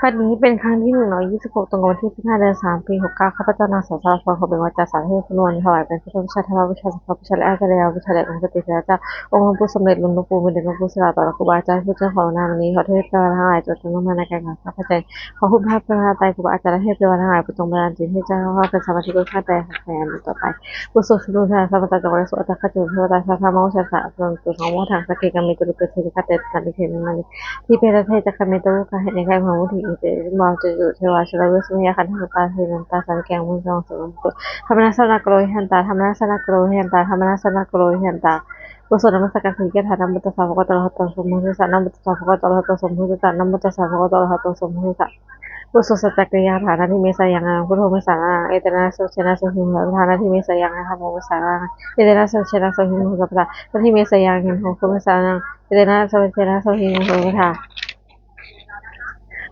ຄັ້ງນີ້ເປັນຄັ້ງທີໜຶ່ງຮ້ອຍຊາວຫົກ ຕຣົງກັບວັນທີສິບຫ້າ ເດືອນສາມ ປີຫົກເກົ້າ ຂ້າພະເຈົ້ານາງສາວສາວພອນ ຂໍເປັນວາຈາສາເທວະຄຸນວົງ ຖວາຍເປັນພຸດທະບູຊາ ທຳມະບູຊາ ສັງຄະບູຊາ ແລະ ອາຈາລະຍາບູຊາ ແດ່ອົງສມເດັດພະເຈົ້າ ອົງຫຼວງປູ່ສົມເດັດ ລຸງຫຼົວງປູ່ ມີເດດ ຫຼົວງປູ່ສິລາ ຕໍ່ລະຄູບາອາຈານ ຜູ້ເຈົ້າຂອງນາມນີ້ ຂໍເທວະເທວະທັງຫຼາຍ ຈົ່ງຈົງນຳພາໃນການກະທຳຂອງຂ້າພະເຈົ້າ ຂໍຄຸນພະລັດຕະນະຕາຍ ຄູບາອາຈານ ແລະ ເທວະເທວະທັງຫຼາຍ ຈົ່ງບັນດານຈິດໃຫ້ເຈົ້າຂ້າພະເຈົ້າ ເປັນສະມາທິກຸນຂ້າແຕ່ໃນອະນາຄົດຕໍ່ໄປ. ບຸດສວດຊຸມນຸມເທວະທັງຫຼາຍ ຂ້າພະເຈົ້າ ຈົງບໍລິສຸດ ອັດຕະຂ້າ ຈົງເທວະທັງຫຼາຍ ຂ້າມາໂຫສາ ເທວະທັງໝົດທັງສັກເກ ກາເມ ຈະລຸເກ ເທວິກາ ເຕ ຕະ ນາລິ ເຂ ເມ ມະນີ ທິເປ ຕະເທ ຈັກຂະເມ ຕະໂວ ກາ ເຫ ນິ ກາ ມະ ມຸ ທິ ເອ ເຕ ມະ ຈະຕຸ ເທວາ ຊົນນະ ເວ ສຸເມ ຍະ ຄັນທະ ກະຕາ ເທ ນະ ຕາ ສາ ເກ ອະ ມຸ ຈັງ ສະ ເວ ໂກ ທຳມະນາ ສະ ນະ ໂກ ໂລ ເຫ ຫັນຕາ ທຳມະນາ ສະ ນະ ໂກ ໂລ ເຫ ຫັນຕາ ທຳມະນາ ສະ ນະ ໂກ ໂລ ເຫ ຫັນຕາ. ບົດສວດນະມັດສະການສິກຂາຖາ ນະໂມຕັດສະ ພະຄະວະໂຕ ອະລະຫະໂຕ ສຳມາສຳພຸດທັດສະ ນະໂມຕັດສະ ພະຄະວະໂຕ ອະລະຫະໂຕ ສຳມາສຳພຸດທັດສະ ນະໂມຕັດສະ ພະຄະວະໂຕ ອະລະຫະໂຕ ສຳມາສຳພຸດທັດສະ. ບົດສວດສັດຈະກະຍາຖາ ນະທີເມ ສະຍັງ ອະນາ ພຸດໂທ ເມ ສາຣະນັງ ເອ ເຕ ນະ ສັກເຊ ນະ ໂສ ຫິ ໂຫ ສະພາ ນະທີເມ ສະຍັງ ອະນາ ໂມ ເມ ສາຣະນັງ ເອ ເຕ ນະ ສັກເຊ ນະ ໂສ ຫິ ໂຫ ສະພາ ນະທີເມ ສະຍັງ ອະນາ ໂມ ເມ ສາຣະນັງ ເອ ເຕ ນະ ສັກເຊ ນະ ໂສ ຫິ ໂຫ ສະພາ.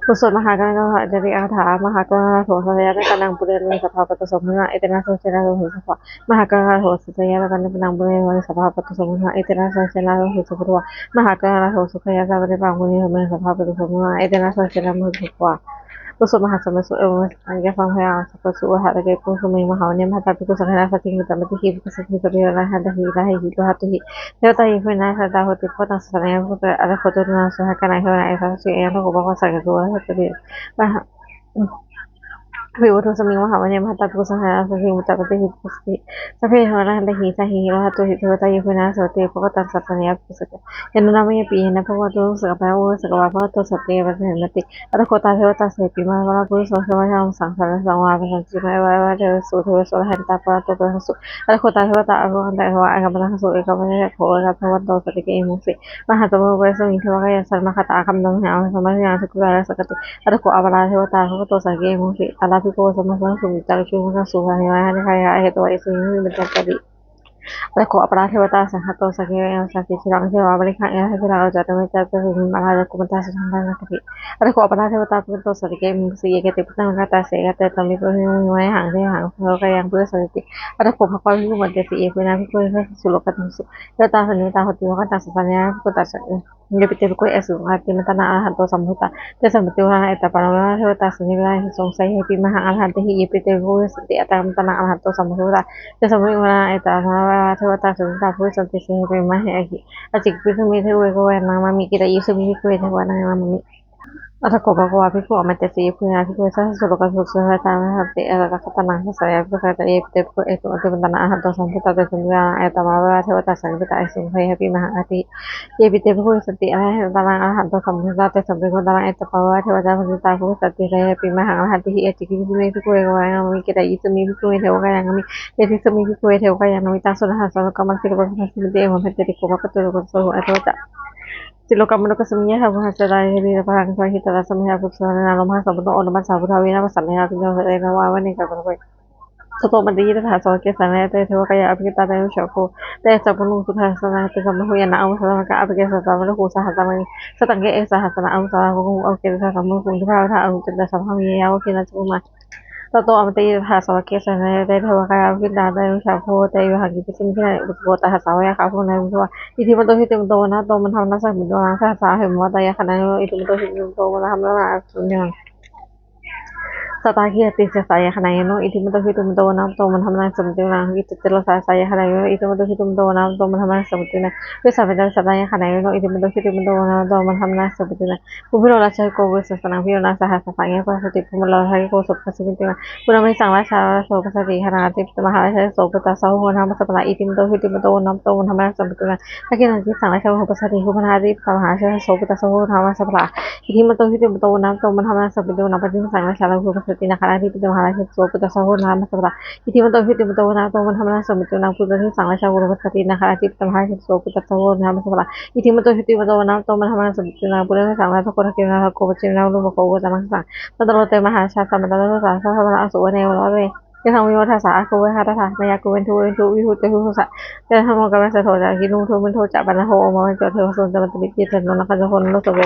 ບົດສວດມະຫາກັນນະໂທ ອາຈາລິກະຄາຖາ ມະຫາກັນນະໂທ ສັດສະຍາຕະກະນັງ ປຸເຣນະ ສາຄະປະຕະໂສມະນາ ເອ ເຕ ນະ ສັກເຊ ນະ ໂສ ຫິ ໂຫ ສະພາ ມະຫາກັນນະໂທ ສັດສະຍາຕະກະນັງ ປຸເຣນະ ສາຄະປະຕະໂສມະນາ ເອ ເຕ ນະ ສັກເຊ ນະ ໂສ ຫິ ສະພາ ມະຫາກັນນະໂທ ສຸຂະຍາ ສະວະເດ ປັງ ປຸເຣນະ ສາຄະປະຕະໂສມະນາ ເອ ເຕ ນະ ສັກເຊ ນະ ໂສ ຫິ ສະພາ. ບົດສວດມະຫາສະມະສູດ ເອ ມະ ຍະ ຟັງ ພະຍາ ສະ ໂພ ສຸ ວະ ຫະ ຕະ ເກ ປຸ ສະ ມິງ ມະ ຫາ ວະ ເນ ມະ ຫະ ຕາ ພິກຂຸ ສັງ ຄະ ນາ ສະ ທິ ມຸ ຕ ມະ ຕິ ຫິ ວິ ສະ ທິ ສະ ເພ ເທ ວະ ນາ ນາ ຄະ ຕະ ຫິ ນາ ຍະ ຕາ ເທ ຫິ ເທ ວະ ຕາ ເຍ ພູ ນາ ສະ ຕາ ໂຫ ຕິ ໂພ ຕັງ ສະ ສະ ນາ ຍະ ພຸ ຕ ຕະ ອະ ຕະ ໂຄ ໂຕ ນາ ສຸ ຫະ ກະ ນາ ເທ ວະ ນາ ເອ ສະ ສະ ເອ ຍະ ໂຕ ໂກ ປະ ໂກ ສະ ກະ ໂຕ ສະ ເພ ມະຫາ ວິ ວັດຖຸ ສະ ມິງ ມະ ຫາ ວະ ເນ ມະ ຫະ ຕາ ພິກຂຸ ສັງ ຄະ ນາ ສະ ທິ ມຸ ຕ ມະ ຕິ ຫິ ວິ ສະ ທິ ສະ ເພ ເທ ວະ ນາ ນາ ຄະ ຕະ ຫິ ສະ ຫິ ໂຣ ຫະ ຕຸ ຫິ ເທ ວະ ຕາ ເຍ ພູ ນາ ສະ ສະ ເອ ໂພ ກະ ຕັງ ສະ ສະ ນາ ຍະ ຍານຸນາມະ ຍາ ປິ ຍານະ ພະຄະວະໂຕ ສະ ກະ ປະ ໂອ ສະ ກະ ວາ ພະ ວະ ໂຕ ສະ ເຕ ຍະ ປະ ທະ ຍາ ນະ ຕິ ອະ ຕະ ໂຄ ຕາ ເທ ວະ ຕາ ເສ ປິ ມະ ຫາ ວະ ນາ ປຸ ສະ ເຊ ວະ ຍາ ສັງ ສະ ຣະ ສັງ ວາ ປະ ສັນ ຈິ ມະ ເອ ວະ ເອ ວະ ເທ ວະ ສຸ ເທ ວະ ໂສ ລະ ຫັນ ຕາ ປະ ໂຕ ໂຕ ທັງ ສຸ ອະ ຕະ ໂຄ ຕາ ເທ ວະ ຕາ ອາ ໂຄ ຫັນ ຕາ ເອ ກະ ມະ ທັງ ສຸ ເອ ກະ ມະ ທັງ ໂຄ ເອ ກະ ພະ ວັນ ໂຕ ສະ ຕິ ເກ ມຸ ສິ ມະ ຫາ ຕະ ໂມ ເວ ສະ ມິ ເທ ວະ ກະ ຍາ ສັນ ມະ ຄະ ຕາ ອາ ຄັມ ໂຕ ມະ ຫາ ອາ ສະ ມະ ຍາ ສຸ ກຸ ລາ ລະ ສະ ກະ ຕິ ອະ ຕະ ໂຄ ອາ ປະ ລາ ເທ ວະ ຕາ ພະ ວະ ໂຕ ສະ ເກ ມຸ ສິ ອາ ລາ ພິ ໂກ ສະ ມະ ສັງ ສຸ ວິ ຕາ ລະ ຈຸ ມະ ທັງ ສຸ ຫະ ເທ ວະ ນາ ຄະ ຍາ ເອ ໂຕ ເອ ສຸ ຍ ມິ ເປັນ ຈັນ ຕະ ລິ ອະ ຕະ ໂຄ ອາ ປະ ລາ ເທ ວະ ຕາ ສັງ ຄະ ໂຕ ສະ ເກ ຍາ ສະ ຕິ ທິ ລັງ ເທ ວະ ມະ ລິ ຄັງ ຍາ ເທ ລະ ໂອ ຈາ ຕະ ເມ ຈາ ຕະ ເມ ມະ ລາ ໂກ ມັນ ຕາ ສຸ ທັງ ທັງ ນະ ຄະ ຕິ ອະ ຕະ ໂຄ ອາ ປະ ລາ ເທ ວະ ຕາ ພະ ຄະ ໂຕ ສະ ເກ ມຸ ສິ ເອ ເກ ຕິ ປຸ ຕັງ ກະ ຕາ ເສ ກະ ເຕ ຕະ ມິ ໂປ ຫິ ມິ ວາ ຫັງ ເທ ຫັງ ໂພ ກະ ຍັງ ໂພ ສະ ຕິ ອະ ຕະ ໂຄ ພະ ຄະ ພິ ໂກ ມັນ ເຕ ສິ ເອ ໂພ ຍະ ນາ ພິ ໂກ ເທ ສຸ ໂລ ກະ ທັງ ສຸ ເທ ວະ ຕາ ສະ ເມ ຕາ ໂຫ ຕິ ວະ ກະ ຕັງ ສະ ສະ ຍາ ພິ ໂກ ຕັດ ສະ ເອ ຍະ ປິ ເຕ ພິ ໂກ ເອ ສຸ ກະ ຕິ ມັນ ຕະ ນະ ອະ ລະ ຫັນ ໂຕ ສຳ ມາ ສຳ ພຸດ ທະ ເຕ ສະ ມະ ຕິ ໂຫ ຣະ ນາ ເອ ຕະ ປະ ລາ ເທ ວະ ຕາ ສະ ເມ ເວ ລາ ເຮ ສົງ ໄຊ ເຮ ປິ ມະ ຫັງ ອະ ລະ ຫັນ ເຕ ຫິ ເຍ ປິ ເຕ ພິ ໂກ ເອ ສະ ຕິ ອະ ຕະ ມັນ ຕະ ນະ ອະ ລະ ຫັນ ໂຕ ສຳ ມາ ສຳ ພຸດ ທະ ເຕ ສະ ມະ ຕິ ໂຫ ຣະ ນາ ເອ ຕະ ປະ ລາ ເທ ວະ ຕາ ສະ ເມ ຕາ ໂພ ສັນ ຕິ ເສ ເຮ ປິ ມະ ເຮ ອະ ກິ ອະ ຈິ ພິ ໂກ ເມ ເທ ອຸ ເອ ໂກ ວາ ນາ ມະ ມິ ກິ ຕະ ອິ ສຸ ມິ ພິ ໂກ ເມ ເທ ວະ ນາ ມະ ມິ ອະ ຕະ ໂຄ ພະ ຄະ ວາ ພິ ໂກ ອະ ມະ ເຕ ສິ ເຍ ພຸ ຍາ ພິ ໂກ ເມ ສະ ສະ ໂລ ກະ ສຸ ສະ ເທ ຕາ ມະ ຫາ ເຕ ອະ ຕະ ກະ ຕະ ນັງ ສະ ສະ ຍາ ພິ ໂກ ເມ ຕະ ເຍ ປິ ເຕ ພິ ໂກ ເອ ສຸ ອະ ຕິ ມັນ ຕະ ນະ ອະ ລະ ຫັນ ໂຕ ສຳ ມາ ສຳ ພຸດ ທະ ເຕ ສະ ມະ ຕິ ໂຫ ຣະ ນາ ເອ ຕະ ມະ ຫາ ເສ ເສ ເຮ ປິ ມະ ຫາ ອະ ທີ ເຍ ປິ ເຕ ພິ ໂກ ເມ ສະ ຕິ ອະ ລະ ຫັນ ຕະ ນະ ອະ ລະ ຫັນ ໂຕ ສຳ ມາ ສຳ ພຸດ ທະ ເຕ ສະ ມະ ຕິ ໂຫ ຣະ ນາ ເອ ຕະ ປະ ວະ ເທ ວະ ຕາ ພຸ ຕາ ໂພ ສະ ຕິ ເສ ເຮ ປິ ມະ ຫັງ ອະ ລະ ຫັນ ເຕ ຫິ ອະ ຈິ ພິ ໂກ ເມ ພິ ໂກ ເມ ເທ ວະ ກະ ຍັງ ມະ ມິ ກິ ຕະ ອິ ສຸ ມິ ພິ ໂກ ເມ ເທ ວະ ກະ ຍັງ ມະ ມິ ເຕ ສິ ສະ ມິ ພິ ໂກ ເມ ເທ ວະ ກະ ຍັງ ມະ ມິ ຕັງ ສຸ ນະ ຫັນ ສະ ມະ ກະ ມັງ ສິ ລະ ໂພ ສະ ມາ ສຳ ພຸດ ທະ ເຕ ໂຄ ມະ ກະ ໂຕ ໂລ ກະ ໂຕ ໂຫ ອະ ໂຕ ຈະ ສິໂລກະມະໂນກະສະມິ ຍະຖາ ວະ ຫະ ສະ ດາ ເຮ ລິ ລະ ພະ ຮັງ ສະ ຫິ ຕະ ລະ ສະ ເມ ຫະ ປຸ ສະ ນະ ໂລ ມະ ຫະ ສຳ ປຸ ໂຕ ໂອ ນະ ມັດ ສາ ພຸດ ທາ ເວ ນະ ມະ ສະ ເນ ຫະ ປິ ໂນ ເສ ເອ ນະ ວາ ວະ ເນ ກະ ປະ ໂກ ໂຕ ໂຕ ມັນ ຕະ ຍິ ຕະ ຖາ ສະ ເກ ສະ ນະ ຍະ ເຕ ເທ ວະ ກະ ຍາ ອະ ພິ ກິ ຕາ ເຕ ວິ ຊາ ໂຄ ເຕ ສະ ໂພ ນຸ ສຸ ທາ ສະ ນະ ເຕ ສະ ໂພ ຍາ ນະ ອາ ວະ ສະ ນະ ກະ ອະ ປະ ເກ ສະ ຕາ ມະ ໂນ ໂຄ ສະ ຫະ ຕະ ມະ ນີ ສະ ຕັງ ເກ ເອ ສະ ຫະ ສະ ນະ ອາ ວະ ສະ ນະ ໂຄ ໂອ ເກ ສະ ສະ ໂພ ໂຄ ເທ ພະ ທາ ອະ ໂຄ ເຕ ສະ ພະ ເມ ຍາ ໂອ ເຄ ນະ ຈະ ໂພ ມາ ຕະ ໂຕ ອະ ມະ ຕະ ຍິ ຕະ ຖາ ສະ ເກ ສະ ນະ ຍະ ເຕ ເທ ວະ ກະ ຍາ ອະ ພິ ກິ ຕາ ເຕ ວິ ຊາ ໂຄ ເຕ ຍະ ຫັງ ກິ ປິ ສະ ມິ ເຄ ນະ ອຸ ໂຄ ຕະ ຫະ ສາ ວະ ຍາ ຄາ ໂພ ນະ ໂພ ໂຕ ວະ ອິ ທິ ມັນ ໂຕ ຫິ ຕິ ມັນ ໂຕ ວະ ນະ ໂຕ ມັນ ທຳ ນະ ສະ ມິ ໂຕ ນະ ສະ ຫະ ສາ ຫິ ມະ ຕະ ຍະ ຄະ ນະ ໂຍ ອິ ທິ ມັນ ໂຕ ຫິ ຕິ ມັນ ໂຕ ວະ ນະ ທຳ ນະ ນະ ອາ ສຸ ຍະ ສະ ຕາ ຄີ ອະ ຕິ ສະ ສາ ຍະ ຄະ ນະ ຍະ ໂນ ອິ ທິ ມັນ ໂຕ ຫິ ຕິ ມັນ ໂຕ ວະ ນະ ໂຕ ມັນ ທຳ ນະ ສະ ມິ ໂຕ ນະ ອິ ທິ ເຕ ໂລ ສະ ຫະ ສາ ຍະ ຄະ ນະ ຍະ ໂນ ອິ ທິ ມັນ ໂຕ ຫິ ຕິ ມັນ ໂຕ ວະ ນະ ໂຕ ມັນ ທຳ ນະ ສະ ມິ ໂຕ ນະ ເວ ສາ ເວ ຕາ ສະ ຕາ ຍະ ຄະ ນະ ຍະ ໂນ ອິ ທິ ມັນ ໂຕ ຫິ ຕິ ມັນ ໂຕ ວະ ນະ ໂຕ ມັນ ທຳ ນະ ສະ ມິ ໂຕ ນະ ພູ ພິ ໂຣ ລາ ຊະ ໂກ ເວ ສະ ສະ ນັງ ພິ ໂຣ ນາ ສະ ຫະ ສາ ຍະ ໂກ ສະ ຕິ ພູ ມະ ໂຣ ລາ ຊະ ໂກ ໂສ ພະ ສະ ມິ ໂຕ ນະ ພຸດທະ ເມ ສັງ ລາ ຊາ ໂສ ພະ ສະ ຕິ ຄະ ນາ ຕິ ມະ ຫາ ລາ ຊະ ໂສ ພຸດ ຕະ ສະ ໂຫ ນາ ມະ ສະ ພະ ລາ ອິ ທິ ມັນ ໂຕ ຫິ ຕິ ມັນ ໂຕ ວະ ນະ ໂຕ ມັນ ທຳ ນະ ສະ ມິ ໂຕ ນະ ທັກ ກິ ນັນ ຈິ ສັງ ລາ ຊາ ໂສ ພະ ສະ ຕິ ຄູ ພະ ນາ ຕິ ມະ ຫາ ລາ ຊະ ໂສ ພຸດ ຕະ ສະ ໂຫ ນາ ມະ ສະ ພະ ລາ ອິ ທິ ມັນ ໂຕ ຫິ ຕິ ມັນ ໂຕ ວະ ນະ ໂຕ ມັນ ທຳ ນະ ສະ ມິ ໂຕ ນະ ປະ ຕິ ສັງ ລາ ຊາ ໂສ ພະ ສະ ຕິ ນະ ຄະ ລາ ທິ ປິ ໂຕ ມະ ຫາ ລາ ຊະ ໂສ ພຸດ ຕະ ສະ ໂຫ ນາ ມະ ສະ ພະ ລາ ອິ ທິ ມັນ ໂຕ ຫິ ຕິ ມັນ ໂຕ ວະ ນະ ໂຕ ມັນ ທຳ ນະ ສະ ມິ ໂຕ ນະ ພຸດທະ ເມ ສັງ ລາ ຊາ ໂສ ພະ ສະ ຕິ ນະ ຄະ ລາ ທິ ປິ ໂຕ ມະ ຫາ ລາ ຊະ ໂສ ພຸດ ຕະ ສະ ໂຫ ນາ ມະ ສະ ພະ ລາ ອິ ທິ ມັນ ໂຕ ຫິ ຕິ ມັນ ໂຕ ວະ ນະ ໂຕ ມັນ ທຳ ນະ ສະ ມິ ໂຕ ນະ ປຸ ເຣ ສັງ ລາ ຊາ ໂຄ ທັກ ກິ ນະ ໂຄ ປະ ຈິ ນະ ລຸ ມະ ໂຄ ອຸ ຕະ ມັງ ສະ ສັງ ຕະ ໂລ ເຕ ມະ ຫາ ລາ ຊາ ສະ ມະ ຕະ ໂລ ສາ ສະ ສະ ມະ ລະ ອະ ສຸ ວະ ເນ ວະ ລະ ເວ ຍະ ທັງ ວິ ໂຫ ທັດ ສະ ອາ ໂຄ ເວ ຫະ ຕະ ທະ ນະ ຍະ ໂກ ເວັນ ທຸ ເວັນ ທຸ ວິ ຫຸ ຈະ ຫຸ ຫຸ ສະ ຍະ ທັງ ໂມ ກະ ເມ ສະ ໂທ ຈະ ກິ ນຸ ໂທ ເມ ໂທ ຈະ ປະ ນະ ໂຫ ໂອ ມະ ເວ ໂຈ ເທ ວະ ໂສ ຕະ ມະ ຕະ ມິ ຈິ ຕະ ໂນ ນະ ຄະ ໂຕ ໂຄ ນະ ໂລ ສະ ໂວ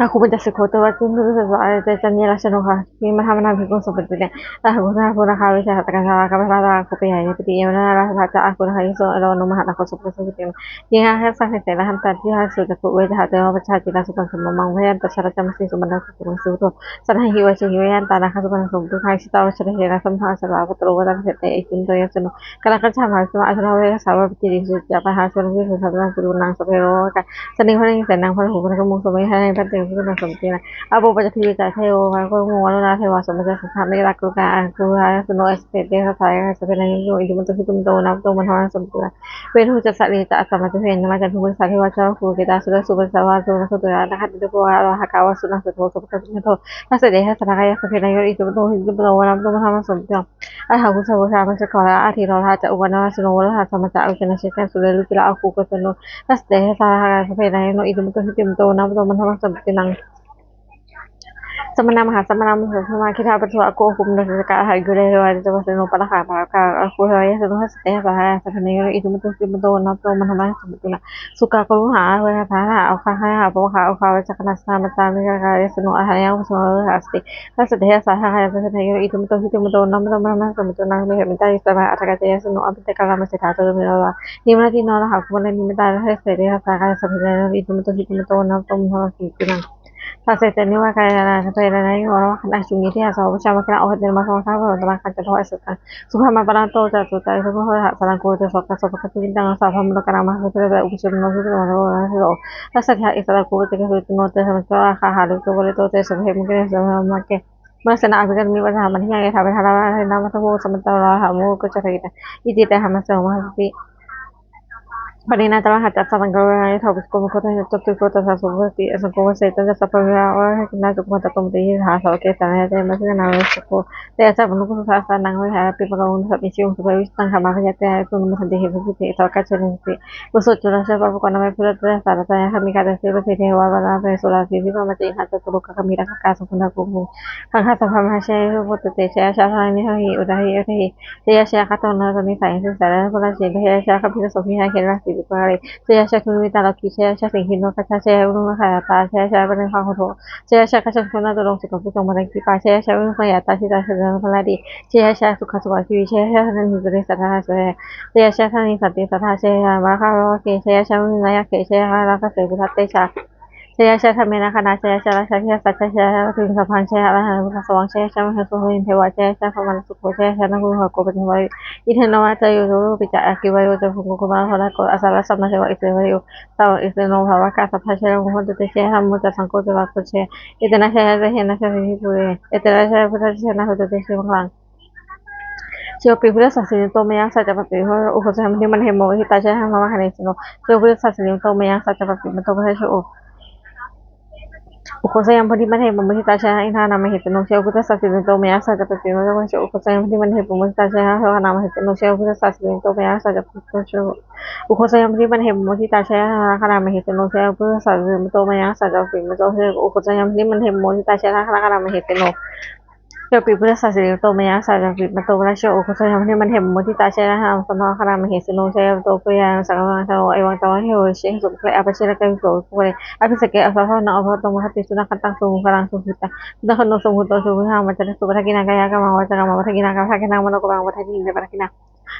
ອາຄູບັນຈະສິໂຄ ຕົວຈິງ ເປັນຜູ້ສອນສອນ ອາຈານ ຈັນຍາລັກຊະໂນຄາ ທີ່ມາທຳນາພິໂກສົມບັນຕິ ແລະ ອາຄູນາຄູນາຄາ ວິຊາສາຕະການ ສາລາກຳມະຖານ ອາຄູປິຍາຍະປິຕິ ຍາມະນາລາຊະ ອາຄູນາຄາ ຍະໂສ ອາລາວະໂນ ມະຫານາໂຄ ສຸປະໂຊ ວິຕິ ທີ່ຫາສັງເສນາ ຫັນຕາ ທີ່ຫາສຸຈັກຂຸ ເວທະຫາ ເຕວະ ປະຊາຈິລາ ສຸປັງ ສະມະມັງ ວະຍັນຕະ ສະລະຈະ ມະສີ ສຸບັນນາ ສຸໂຂ ມັງ ສຸໂຕ ສະນະຫິ ວະເຊຫິ ວະຍັນຕາ ນາຄາ ສຸປັນນາ ສົມຕຸ ທາງຊິຕາ ວັດຊະນະເທລະ ສະມະຫາສະລາ ວັດຕະໂລ ວັດຕະນະເສນ ເຕ ອິດທິ ໂຕ ຍະສະໂນ ກາລະກັນຊະ ມະຫາສະມະ ອາຊະນະ ເວລະສາ ວະປະຈິ ເສ ຈະ ປະຫາ ສະນະວິ ສະນະ ກຸລຸນາ ສະເພ ໂລ ກາ ສະເນ ພະນັງ ແສນນາງ ພະຫູ ພະນະກະມຸງ ສະເມ ຫະ ພັນເຕ ສຸນະ ສົມຕິນາ ອາໂປ ປັດຈະ ທີ ວິຈາ ເທໂວ ພະນະກະມຸງ ວະລຸນາ ເທວາ ສົມມະ ຈະ ສັງຄາ ເມ ຕະ ກຸລະກາ ອາຄູ ຫະ ຍະສະໂນ ເອສະເປ ເຕ ສະຖາຍະ ສະເພ ນະ ໂຍ ອິນທິ ມຸນໂຕ ສິດທິ ມຸນໂຕ ນາໂຕ ມັນທະ ສະ ເວທຸ ຈະ ສະເລ ຈະ ອາສະມະ ຈະ ເພ ຍະມາ ຈັນທຸ ມະສາ ເທວາ ຈາວະຄູ ເກຕາ ສຸລະ ສຸບັນສາ ວາ ໂຕ ນະ ໂຄ ຕຸລາ ນະຄະ ຕິ ໂຕ ໂພ ອາລະຫະ ກາ ວະ ສຸນະ ໂສ ໂທ ສະ ປະ ກະ ສິ ໂທ ທັດສະ ເດ ຫະ ສະ ທາ ກາຍະ ສະເພ ນະ ໂຍ ອິນທິ ມຸນໂຕ ສິດທິ ມຸນໂຕ ນາໂຕ ມັນທະ ສະ ປະ ກະ ສິ ໂທ ອັດຖະ ຄຸ ສະ ໂວ ທາ ມັນ ສະ ກອ ລະ ອາ ທີ ໂລ ທາ ຈະ ອຸ ວາ ນະ ວາ ສະໂນ ໂວ ໂລ ທາ ສະ ມະ ຈະ ອາ ອຸ ເຈ ນະ ເຊ ກະ ສຸ ເລ ລຸ ກິ ລະ ອາ ຄູ ໂກ ສະ ໂນ ທັດສະ ເດ ຫະ ສະ ທາ ກາຍະ ສະເພ ນະ ໂຍ ອິນທິ ມຸນໂຕ ສິດທິ ມຸນໂຕ ນາໂຕ ມັນທະ ສະ ປະ ກະ ສິ ໂນ ສະມະນະ ມະຫາສະມະນະ ມະຫາສະມະນະ ເຂດທາ ປັດຖຸ ອາໂກ ອາຄູ ມະນາ ເສດຖະກະ ອາ ຫະ ໂຍ ເດ ເທວາ ເດ ຈະ ວາ ສະໂນ ປະລະ ຄາ ປະ ລະ ກາ ອາຄູ ເທວາ ຍະ ສະ ໂນ ທັດສະ ເດ ຫະ ສະ ທາ ກາຍະ ສະເພ ນະ ໂຍ ອິນທິ ມຸນໂຕ ສິດທິ ມຸນໂຕ ນາໂຕ ມັນທະ ສະ ປະ ກະ ສິ ໂນ ສຸກາ ໂກ ລຸ ຫາ ອາ ຫະ ຍະ ທາ ອາ ໂອຄາ ຫະ ຫະ ອາ ໂປ ຄາ ໂອຄາ ວະ ຈະ ຄະ ນະ ສະ ມະ ຈາ ເມ ກະ ກາ ຍະ ສະ ໂນ ອາ ຫະ ຍະ ໂອ ສະ ມະ ເວ ຫະ ສະ ຕິ ທັດສະ ເດ ຫະ ສະ ທາ ກາຍະ ສະເພ ນະ ໂຍ ອິນທິ ມຸນໂຕ ສິດທິ ມຸນໂຕ ນາໂຕ ມັນທະ ສະ ປະ ກະ ສິ ໂນ ເມ ເມ ຕາ ອິດສະ ມະ ອັດຖະ ກາ ຈາ ຍະ ສະ ໂນ ອາ ປິ ຕະ ກາ ລະ ມະ ເສດຖາ ໂຕ ເມ ລະ ວາ ນິມະ ນະ ທີ ໂນ ລະ ຫະ ຄຸ ມະ ລະ ນິ ເມ ຕາ ລະ ເສ ເດ ຫະ ສະ ທາ ກາຍະ ສະເພ ນະ ໂຍ ອິນທິ ມຸນໂຕ ສິດທິ ມຸນໂຕ ນາໂຕ ມັນທະ ສະ ປະ ກະ ສິ ໂນ ທາເສ ເຕ ນິ ວາ ກາຍາ ນາ ສະເພ ນະ ໂຍ ອາ ລະ ວະ ຄະນະ ຊຸ ເມ ທິ ອາ ສະ ວະ ປະ ຊາ ມະ ຄະ ນະ ໂອ ຫະ ເຕ ນະ ມະ ສະ ວະ ຄາ ພະ ຕະ ມະ ຄັນ ຈະ ໂທ ອາ ສະ ກາ ສຸ ຄະ ມາ ປະ ລະ ໂຕ ຈະ ໂສ ຈະ ໂສ ໂພ ທະ ສະ ລັງ ໂກ ຈະ ໂສ ກະ ໂສ ປະ ກະ ສິ ວິນ ຕະ ສາ ພະ ມະ ໂນ ກະ ນະ ມະ ຫາ ເສ ເຕ ອຸ ປະ ຊຸ ມະ ໂນ ເສ ໂຕ ນະ ໂຣ ນະ ໂຣ ທັດສະ ເດ ຫະ ອິ ສະ ລະ ໂກ ເສ ກະ ເສ ໂຕ ເນ ເຕ ສະ ມະ ໂຕ ອາ ຄາ ຫະ ລຸ ໂຕ ວະ ເລ ໂຕ ເຕ ສະ ເພ ມຸ ເກ ເນ ສະ ມະ ເກ ເມ ສະ ນະ ອາ ພິ ກະ ມີ ວັດ ສະ ຫະ ມັນ ທິ ຍາ ເອ ທາ ເວ ທາ ລາ ວະ ເທ ນະ ມະ ໂທ ໂພ ສະ ມະ ໂຕ ລະ ຫະ ໂມ ໂກ ຈະ ທະ ກິ ຕາ ອິ ຕິ ເຕ ຫະ ມະ ເສ ໂອ ມະ ຫາ ສະ ຕິ ປະເດ ນາ ຕະ ລະ ຫະ ຈະ ສະ ລັງ ກະ ເວ ທາ ໂພ ໂກ ໂມ ໂຄ ທະ ໂຍ ໂຕ ໂຕ ໂກ ຕະ ສະ ສຸ ໂພ ສະ ຕິ ອະ ສັງ ໂກ ວະ ເສ ຕັນ ຈະ ສະ ປະ ເວ ລາ ວະ ເທ ນະ ໂຕ ໂກ ມະ ຕະ ໂຕ ມະ ຕິ ຫະ ສາ ໂອ ເກ ສາ ນະ ຍະ ເຕ ມະ ສະ ນະ ເວ ສະ ໂກ ເຕ ອະ ສະ ປະ ນຸ ໂກ ສຸ ສະ ສະ ນັງ ເວ ຫະ ປິ ປະ ໂລ ສະ ປິ ຊິ ໂອ ສະ ເພ ວິ ຕະ ທຳ ມະ ຄະ ຍະ ເຕ ອະ ຕຸ ນະ ມະ ສັນ ຕິ ເຫ ທຸ ເຕ ສະ ກະ ເຊ ນະ ຕິ ໂອ ໂສ ຈຸ ລະ ເຊ ປະ ປະ ກອນ ນະ ເມ ພຸ ລະ ຕະ ສາ ລະ ຕະ ຍະ ຄະ ມີ ກາ ຕະ ເຊ ປະ ເສ ເທ ວາ ວະ ລະ ເມ ໂສ ລາ ສີ ວິ ມະ ມະ ເຈ ຫະ ຈະ ຕຸ ໂລ ກະ ຄະ ມີ ລະ ກະ ກາ ສຸ ໂຄ ນະ ໂກ ໂກ ຄັງ ຄະ ສະ ພະ ມະ ຫາ ເຊ ໂພ ໂຕ ເຕ ເຊ ຍະ ຊາ ທາ ນິ ທາ ຫິ ອຸ ຕາ ຫິ ເອ ເທ ຫິ ເຊຍະຊາ ຄະ ໂຕ ນະ ສະ ນິ ສາ ເຊ ສາ ລະ ໂພ ລະ ເຊ ເຊຍະຊາ ຄະ ພິ ລະ ໂສ ພິ ຫາ ເຄ ລະ ສີ ວິ ໂກ ເລ ເຊຍະຊາ ຄຸ ວິ ຕາ ລະ ຄີ ເຊຍະຊາ ສິງ ຫິ ໂນ ຄະ ຊາ ເຊຍະ ອຸ ລຸ ຄະ ຕາ ເຊຍະຊາ ປະ ເນ ຄະ ໂຄ ໂທ ເຊຍະຊາ ກະ ຊາ ຄຸ ນະ ຕຸ ລົງ ສິ ກະ ພຸ ຕົງ ມະ ຕັງ ກິ ປາ ເຊຍະຊາ ວິ ໂນ ຍາ ຕາ ຊິ ຕາ ເຊ ໂຕ ນະ ພະ ລາ ດີ ເຊຍະຊາ ສຸ ຄະ ສຸ ກະ ຊີ ເຊຍະຊາ ທັນ ຫິ ສະ ເຕ ສາ ທາ ເຊຍະ ເຊຍະຊາ ທັນ ນິ ສັນ ຕິ ສາ ທາ ເຊຍະ ມາ ຄາ ໂລ ເຄ ເຊຍະຊາ ວິ ນາ ຍາ ເຄ ເຊຍະ ລາ ກະ ເສ ພຸ ທະ ເຕ ຊາ ເຊຍະຊາ ທຳ ເມ ນາ ຄະ ນາ ເຊຍະຊາ ລາ ຊາ ພິ ລະ ສາ ເຊຍະຊາ ລາ ຄຶ ສະ ພັງ ເຊຍະ ລາ ຫະ ນາ ບຸດ ທະ ສະ ວັງ ເຊຍະຊາ ມະ ຫາ ສຸ ໂຄ ເທ ເທ ວະ ເຊຍະຊາ ພະ ມະ ນະ ສຸ ໂຄ ເຊຍະຊາ ນະ ຄຸ ຫະ ໂກ ປະ ເທ ວະ ອິ ເທ ໂນ ວະ ຈາ ໂຍ ໂຕ ປິ ຈະ ອາ ກິ ວາ ໂຍ ຈະ ໂພ ໂຄ ໂຄ ມະ ລະ ໂທ ລະ ໂກ ອາ ສາ ລະ ສະ ມະ ເຊ ວະ ອິ ເສ ວະ ໂຍ ຕາ ວະ ອິ ເສ ໂນ ພະ ວະ ກາ ສະ ພະ ເຊ ໂນ ໂມ ໂຫ ຕຸ ເຕ ເຊ ທຳ ໂມ ຈະ ສັງ ໂຄ ຈະ ວະ ໂກ ເຊ ເອ ເຕ ນະ ເຊ ຍະ ເຕ ເທ ນະ ເຊ ຍະ ເຊ ຍະ ເຕ ນະ ເຊ ຍະ ພຸດ ທະ ເຊ ນະ ໂຫ ຕຸ ເຕ ເຊ ມັງ ຄະ ລັງ ໂຊ ປິ ພຸດ ທະ ສາ ສິ ເຊ ໂຕ ມະ ຍັງ ສະ ຈະ ປະ ປິ ໂຫ ອຸ ໂຄ ສະ ຍັມ ພັນ ທິ ມັນ ເຫ ໂມ ທິ ຕາ ເຊ ທະ ມະ ມະ ຄະ ເນ ເຊ ໂນ ໂຊ ປິ ພຸດ ທະ ສາ ສິ ເຊ ໂຕ ມະ ຍັງ ສະ ຈະ ປະ ປິ ມະ ໂຕ ພະ ທະ ເຊ ໂອ ອຸ ໂຄ ສະ ຍັມ ພັນ ທິ ມັນ ເຫ ໂມ ທິ ຕາ ເຊ ທະ ນະ ອິ ທາ ນາ ມະ ເຫ ເຊ ໂນ ໂຊ ປິ ພຸດ ທະ ສາ ສິ ເຊ ໂຕ ມະ ຍັງ ສະ ຈະ ປະ ປິ ມະ ໂຕ ພະ ທະ ເຊ ໂອ ອຸ ໂຄ ສະ ຍັມ ພັນ ທິ ມັນ ເຫ ໂມ ທິ ຕາ ເຊ ທະ ນະ ຄະ ນາ ມະ ເຫ ເຊ ໂນ ໂຊ ປິ ພຸດ ທະ ສາ ສິ ເຊ ໂຕ ມະ ຍັງ ສະ ຈະ ປະ ປິ ໂຕ ໂຊ ອຸ ໂຄ ສະ ຍັມ ພັນ ທິ ມັນ ເຫ ໂມ ທິ ຕາ ເຊ ທະ ນະ ຄະ ນາ ມະ ເຫ ເຊ ໂນ ໂຊ ປິ ພຸດ ທະ ສາ ສິ ເຊ ໂຕ ມະ ຍັງ ສະ ຈະ ປະ ປິ ມະ ໂຕ ໂຊ ອຸ ໂຄ ສະ ຍັມ ພັນ ທິ ມັນ ເຫ ໂມ ທິ ຕາ ເຊ ທະ ນະ ຄະ ນາ ມະ ເຫ ເຊ ໂນ ໂຊ ປິ ພຸດ ທະ ສາ ສິ ເຊ ໂຕ ມະ ຍັງ ສະ ຈະ ປະ ປິ ມະ ໂຕ ພະ ທະ ເຊ ໂອ ໂອ ໂຄ ສະ ຍັມ ພັນ ທິ ມັນ ເຫ ໂມ ທິ ຕາ ເຊ ທະ ນະ ຄະ ນາ ມະ ເຫ ເຊ ໂນ ໂຊ ປິ ໂຕ ໂພ ຍາ ສະ ກະ ວັງ ສະ ໂລ ເອ ວັງ ຕະ ວັງ ເທ ໂຫ ເຊ ສຸ ເປ ອາ ປະ ເຊ ລະ ກະ ວິ ໂສ ໂພ ເລ ອາ ພິ ສະ ເກ ອາ ສະ ທະ ນະ ອະ ພະ ໂຕ ມະ ຄະ ຕິ ສຸ ນະ ຄັນ ຕັງ ສຸ ໂຄ ລະ ສຸ ພິ ຕະ ພຸດ ທະ ຄະ ໂນ ສົມ ໂຫ ໂຕ ສຸ ວິ ຫະ ມັນ ຈະ ນະ ສຸ ປະ ທະ ກິ ນາ ກາ ຍາ ກະ ມັງ ວາ ຈາ ກະ ມັງ ປະ ທະ ກິ ນາ ກາ ພະ ທະ ກິ ນາ ມະ ໂນ ກະ ມັງ ປະ ທະ ກິ ເມ ປະ ທະ ກິ ນາ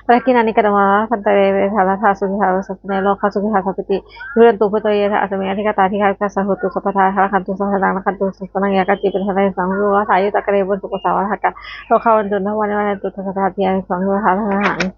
ປະ ທະ ກິ ນາ ນິ ກະ ຕະ ມະ ລະ ພັນ ຕະ ເລ ເວ ທາ ລະ ທາ ສຸ ກິ ທາ ໂລ ສະ ເມ ໂລ ຄາ ສຸ ກິ ທາ ສະ ພິ ຕິ ຍຸ ຣະ ຕຸ ພຸດ ໂຕ ເຢ ທະ ອາ ສະ ເມ ອະ ທິ ກະ ຕາ ທິ ຄາ ວິ ກາ ສາ ໂຫ ຕຸ ສະ ພະ ທາ ທະ ລະ ຄັນ ຕຸ ສະ ສະ ນັງ ລະ ຄັນ ຕຸ ສະ ສະ ນັງ ຍາ ກະ ຈິ ປະ ທະ ນະ ສະ ໂລ ລະ ທາ ຍຸ ຕະ ກະ ເຣ ບຸນ ສຸ ໂກ ສາ ວະ ລະ ຫະ ກະ ໂລ ຄາ ວັນ ຕຸ ນະ ວັນ ເນ ວັນ ຕຸ ທະ ສະ ທາ ທິ ອາ ສະ ສະ ໂຫ ລະ ທາ ລະ ຫະ ຫັງ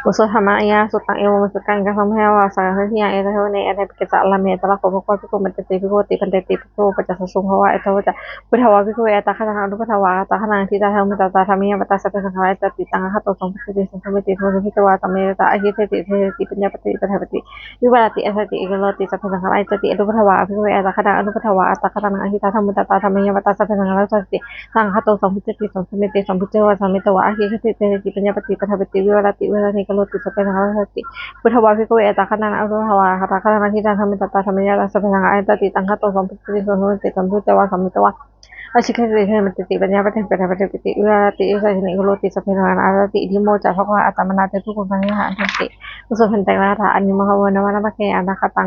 ໂອ ໂສ ທຳ ມະ ອາ ຍາ ສຸ ຕັງ ເອ ວົງ ສຸ ກັງ ກະ ທັງ ເພ ວາ ສະ ກະ ເທ ທິ ຍາ ເອ ຕະ ເທ ວະ ເນ ອະ ເນ ປິ ເກ ສະ ອາ ລະ ເມ ຕະ ລະ ໂຂ ພະ ຄວາ ພິ ໂກ ມັນ ຕະ ເຕ ພິ ໂກ ຕິ ພັນ ເຕ ຕິ ພິ ໂກ ປັດ ຈະ ສະ ສຸງ ພະ ວາ ເອ ທະ ວະ ຈະ ພຸດ ທະ ວາ ພິ ໂກ ເວ ອັດ ຕະ ຄະ ທັງ ອະ ນຸ ພັດ ທະ ວາ ອັດ ຕະ ຄະ ທັງ ທິ ຕາ ທັງ ເມ ຕະ ຕາ ທຳ ເມ ຍະ ວັດ ຕາ ສະ ເພ ສັງ ຂາ ລາ ເອ ຕະ ຕິ ຕັງ ອະ ຄະ ໂຕ ສັງ ໂພ ທິ ເຕ ສັງ ໂຄ ເມ ຕິ ໂພ ໂພ ພິ ຕະ ວາ ຕະ ເມ ຕະ ອາ ທິ ເຕ ຕິ ເທ ເທ ຕິ ປັນ ຍາ ປະ ຕິ ປະ ທາ ປະ ຕິ ວິ ວະ ຣະ ຕິ ອະ ສະ ຕິ ເອ ກະ ໂລ ຕິ ສະ ເພ ສັງ ຂາ ລາ ເອ ຕະ ຕິ ອະ ນຸ ພັດ ທະ ວາ ອະ ພິ ໂກ ເວ ອັດ ຕະ ຄະ ທັງ ອະ ນຸ ພັດ ທະ ວາ ອັດ ຕະ ຄະ ທັງ ອະ ທິ ຕາ ທັມ ມຸ ຕະ ຕາ ທຳ ເມ ຍະ ວັດ ຕາ ສະ ເພ ສັງ ຂາ ລາ ເອ ຕະ ຕິ ຕັງ ອະ ຄະ ໂຕ ສັງ ໂພ ທິ ເຕ ສັງ ໂຄ ເມ ຕິ ສອມ ພິ ເຈ ວະ ສາ ເມ ຕະ ວາ ອາ ທິ ເຕ ເທ ເທ ຕິ ປັນ ຍາ ປະ ຕິ ປະ ທາ ປະ ຕິ ວິ ວະ ຣະ ຕິ ເວ ຣະ ເນ ກະ ໂລ ຕິ ສະ ເພ ສັງ ຂາ ລາ ເອ ຕະ ຕິ ພຸດ ທະ ວາ ພິ ໂก ເວ ອັດ ຕະ ຄະ ທັງ ອະ ນຸ ພັດ ທະ ວາ ອັດ ຕະ ຄະ ທັງ ອະ ທິ ຕາ ທັມ ມຸ ຕະ ຕາ ທຳ ເມ ຍະ ວັດ ຕາ ສະ ເພ ສັງ ຂາ ລາ ເອ ຕະ ຕິ ຕັງ ອະ ຄະ ໂຕ ສັງ ໂພ ທິ ເຕ ສັງ ໂຄ ເມ ຕິ ສອມ ພິ ເຈ ວະ ສາ ເມ ຕະ ວາ ອາ ທິ ເຕ ເທ ເທ ຕິ ປັນ ຍາ ປະ ຕິ ປະ ທາ ປະ ຕິ ປະ ຕິ ວິ ວະ ຣະ ຕິ ເອ ສະ ເພ ເນ ໂກ ໂລ ຕິ ສະ ເພ ສັງ ຂາ ລາ ເອ ຕະ ຕິ ອິ ທິ ໂມ ຈະ ພະ ຄວາ ອັດ ຕະ ມະ ນາ ເຕ ທຸ ກຸນ ພັນ ຍະ ຫະ ທັນ ຕິ ອຸ ໂສ ພັນ ແຕ ລະ ທາ ອະ ນິ ມະ ຫະ ໂວ ນະ ວະ ນະ ມະ ເກ ອະ ນາ ຄະ ຕັງ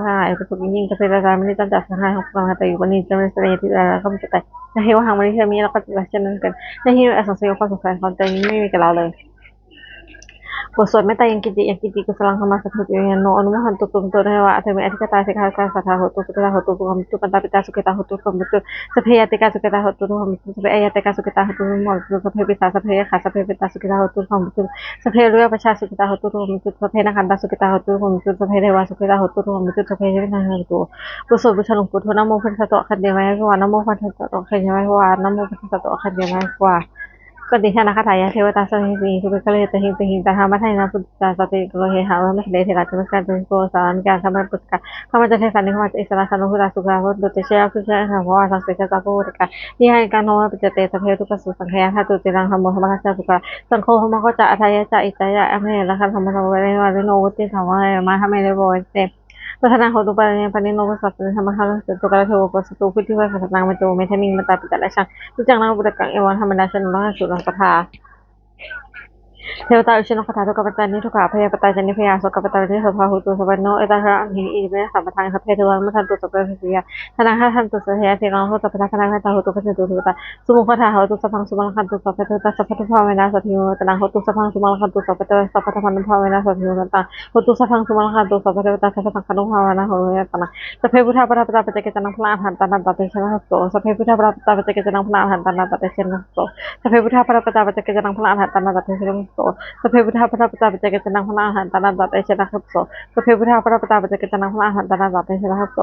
ທັງຫຼາຍ ໂດຍສະເພາະຢ່າງຍິ່ງ ເທວະເທວະດາ ແມ່ນເຈົ້າຈາກສະຫາຍຂອງພວກເຮົາ ໃຫ້ຕາຍຢູ່ບັດນີ້ ເຈົ້າແມ່ນສະເດດທີ່ເລີຍ ແລະ ກໍມີແຕ່ຕາຍ ແລະ ເທວະຫັງ ມະນຸດ ເທວະມີ ແລະ ກໍເປັນເຊັ່ນນັ້ນກັນ ແລະ ເທວະອັນຊົງເຊໂຍ ຄວາມສົງໄສຂອງເຈົ້ານີ້ ບໍ່ມີແກ່ເຮົາເລີຍ. ບົດສວດເມດຕາ ຍັງກິດຕິ ຍັງກິດຕິ ກຸສະລັງ ທຳມະ ສັບເພ ເທວະຍານໂນ ອະນຸໂມທັນຕຸ ຕຸ ຕຸ ເທວະອາທິກາຕາ ສິກຂາ ສິກຂາ ສາທາ ໂຫຕຸ ສຸຂິຕາ ໂຫຕຸ ສຸຂະມິຕຸ ປັນຕາປິຕາ ສຸຂິຕາ ໂຫຕຸ ສຸຂະມິຕຸ ສັບເພຍາຕິກາ ສຸຂິຕາ ໂຫຕຸ ສຸຂະມິຕຸ ສັບເພອາຍາຕິກາ ສຸຂິຕາ ໂຫຕຸ ສຸຂະມິຕຸ ສັບເພປິສາ ສັບເພຍັກຂາ ສັບເພເປຕາ ສຸຂິຕາ ໂຫຕຸ ສຸຂະມິຕຸ ສັບເພເວຍະປະຊາ ສຸຂິຕາ ໂຫຕຸ ສຸຂະມິຕຸ ສັບເພນາຄະນດາ ສຸຂິຕາ ໂຫຕຸ ສຸຂະມິຕຸ ສັບເພເທວາ ສຸຂິຕາ ໂຫຕຸ ສຸຂະມິຕຸ ສັບເພເທວະນາ ໂຫຕຸ ບົດສວດບູຊາຫຼວງປູ່ທົນ ນະໂມພຸດທັດສະ ອາຄັນຕະເມວະ ສວາ ນະໂມພຸດທັດສະ ອາຄັນຕະເມວະ ສວາ ນະໂມພຸດທັດສະ ອາຄັນຕະເມວະ ສວາ ກະຕິຍານາຄາຖາ ຍະເທວະຕາ ສັບເພ ສິງ ສຸເມກະເລ ຕະຫິງ ຕະຫິງ ຕະທາ ມັດທະຍາ ພຸດທາ ສະຕິ ໂກເຮຫະ ມະມະ ເທເທລະ ຈະເມກະ ໂຕ ໂກ ສາລະ ນິກາ ທຳມະ ປຸດສະກາ ທຳມະ ຈະເທສາ ນິຄະມະ ອິດສະລະ ສາໂນ ພຸດທາ ສຸຂະ ໂຫຕຸ ເຕຊະ ຍະ ພິຊະ ຍະ ສະ ພະວາ ສັງ ເຕຊະ ຕາ ໂພ ໂຫຕິກາ ນິຫາຍະ ກາ ໂນ ມະ ປັດຈະເຕ ສັບເພ ທຸກຂະ ສຸ ສັງຂະຍາ ທາຕຸ ເຕ ລັງ ທຳໂມ ທຳມະ ກະສະ ຍະ ສຸຂະ ສັງໂຄ ໂຫ ມະ ໂຄ ຈະ ອາທາ ຍະ ຈະ ອິດຕະຍະ ອາເມ ລັກຂະ ທຳມະ ທຳມະ ເວ ເຣ ວະ ວາ ເຣ ໂນ ໂຫ ຕິ ທຳມະ ເວ ມະ ທະເມ ເຣ ໂພ ເຕ ປັດຖະນາ ໂຫຕຸ ປາເນ ປາເນ ໂນ ໂພ ສະ ປະເນ ທຳມະ ຄາ ລັງ ໂຕ ກາ ລະ ເທ ໂວ ໂພ ສະ ຕູ ພຸດທິ ວະ ສະ ສະ ນັງ ເມ ໂຕ ເມທາມິ ເມຕຕາ ປິຕະ ລະ ຊັງ ນິຈັງ ນາ ປຸດຕະກັງ ເອ ວັງ ທຳມະ ດາ ຊະ ໂນ ລັກຂະ ສຸ ລັງ ສະ ທາ ເທວະຕາ ອຸເຊໂນ ຄາຖາ ທຸກຂະປັດຕາ ນິ ທຸກຂະ ອະພະຍາປະຕາ ຈະ ນິພະຍາ ໂສກະປະຕາ ວິນະສະ ພາ ໂຫຕຸ ສະ ວັນໂນ ເອຕະ ທະ ອັງ ຫິ ອິ ເມ ສະ ປະທັງ ສັບເພ ເທວາ ນະ ໂມທັນຕຸ ສັບ ເພ ເພ ເພ ຍາ ທະນັງ ທັນຕຸ ສັບ ເພ ຍາ ເສ ລັງ ໂພ ສັບ ພະ ທັງ ທັງ ທັນຕາ ໂຫຕຸ ພັນ ທັນຕຸ ສັບ ພະ ຕາ ສຸມຸງຄາຖາ ໂຫຕຸ ສັບ ພັງ ສຸ ມັງ ລັງ ຄັນຕຸ ສັບ ພະ ເທວະຕາ ສັບ ພະ ທຸ ພາ ເວ ນາ ສັບ ເພ ໂຫ ຕະ ນັງ ໂຫຕຸ ສັບ ພັງ ສຸ ມັງ ລັງ ຄັນຕຸ ສັບ ພະ ເທວະຕາ ສັບ ພະ ທຳ ມະ ນຸ ພາ ເວ ນາ ສັບ ເພ ໂຫ ຕະ ນັງ ໂຫຕຸ ສັບ ພັງ ສຸ ມັງ ລັງ ຄັນຕຸ ສັບ ພະ ເທວະຕາ ສັບ ພະ ສັງຄານຸ ພາ ເວ ນາ ສັບ ເພ ໂຫ ຕະ ນັງ ໂຫ ໂຕ ສັບເພ ພຸດທາ ປະທາ ປະຕາ ປັດຈະເກ ຕະ ນັງ ພະ ອະ ຫັນ ຕາ ນັງ ຕະ ເຕ ຊະ ນະ ໂຫ ໂຕ ສັບເພ ພຸດທາ ປະທາ ປະທາ ປະ ຕາ ປັດຈະເກ ຕະ ນັງ ພະ ອະ ຫັນ ຕາ ນັງ ຕະ ເຕ ຊະ ນະ ໂຫ ໂຕ ສັບເພ ພຸດທາ ປະທາ ປະທາ ປັດຈະເກ ຕະ ນັງ ພະ ອະ ຫັນ ຕາ ນັງ ຕະ ເຕ ຊະ ນະ ໂຫ ໂຕ ສັບເພ ພຸດທາ ປະທາ ປະທາ ປັດຈະເກ ຕະ ນັງ ພະ ອະ ຫັນ ຕາ ນັງ ຕະ ເຕ ຊະ ນະ ໂຫ ໂຕ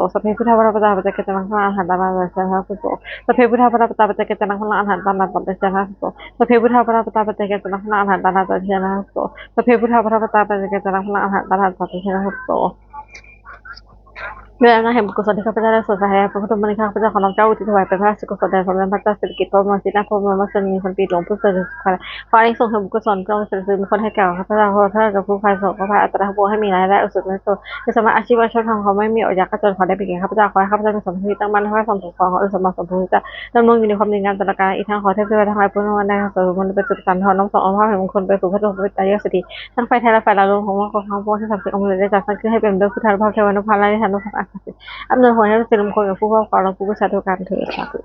ສັບເພ ພຸດທາ ປະທາ ປະທາ ປັດຈະເກ ຕະ ນັງ ພະ ອະ ຫັນ ຕາ ນັງ ຕະ ເຕ ຊະ ນະ ໂຫ ໂຕ ສັບເພ ພຸດທາ ປະທາ ປະທາ ປັດຈະເກ ຕະ ນັງ ພະ ອະ ຫັນ ຕາ ນັງ ຕະ ເຕ ຊະ ນະ ໂຫ ໂຕ ສັບເພ ພຸດທາ ປະທາ ປະທາ ປັດຈະເກ ຕະ ນັງ ພະ ອະ ຫັນ ຕາ ນັງ ຕະ ເຕ ຊະ ນະ ໂຫ ໂຕ ດ້ວຍອຳນາດແຫ່ງບຸນກຸສົນທີ່ຂ້າພະເຈົ້າໄດ້ສວດສາທະຍາຍພະພຸດທະມົນນີ້ ຂ້າພະເຈົ້າຂໍນ້ອມເຈົ້າອຸທິດຖວາຍເປັນພະລາຊະກຸສົນແດ່ສົມເດັດພະເຈົ້າສິລິກິດ ພະບອມາສິດ ນາງພະບອມາຊົນນີ ພັນປີຫຼວງ ພຸດທະເຈົ້າ ຂໍອານິສົງແຫ່ງບຸນກຸສົນຈົ່ງສຳເລັດສ່ງຜົນໃຫ້ແກ່ຂ້າພະເຈົ້າ ຂໍເທວະທັດສະຜູ້ພາຍສົງ ຂໍພາຍອັດຕະນາທັງປວງ ໃຫ້ມີລາຍໄດ້ອັນສຸດໃນໂຕ ໃຫ້ສາມາດອາຊີບການຊອກທາງ ຂໍໃຫ້ມີອາຍຸຍືນ ຂ້າພະເຈົ້າ ຂໍໃຫ້ຂ້າພະເຈົ້າມີສມາທິຕັ້ງໝັ້ນ ໃຫ້ຄວາມສົງບ໌ສົມພູນຂອງອົງສຳມາສຳພຸດທະເຈົ້າ ດຳລົງຢູ່ໃນຄວາມດີງາມຕະຫຼອດການ ອີກທັງຂໍເທບເທວະທັງຫຼາຍ ຜູ້ທີ່ມາໃນສັງສາຣວົງ ໄດ້ປະສົບສານທອດນ້ອມສົ່ງອານຸພາບໃຫ້ມຸງຄຸນໄປສູ່ພະສົງ ເປັນຕາຍາດສະຖີ ທັງຝ່າຍໄທ ແລະ ຝ່າຍລາວ ລົມຂອງມັງກອນທັງປວງ ທີ່ສັກສິດອົງເລີດໄດ້ຈັດສ້າງຂຶ້ນໃຫ້ເປັນດ້ວຍພຸດທານຸພາບ ເທວານຸພາບ ແລະ ເດຊານຸພາບອັນສັກສິດ ອຳນວຍຜົນໃຫ້ເປັນສິລິມຸງຄຸນແກ່ຜູ້ພວກຂ້າພະເຈົ້າຜູ້ບູຊາທຸກທ່ານເທີ້ນ ສາທຸ.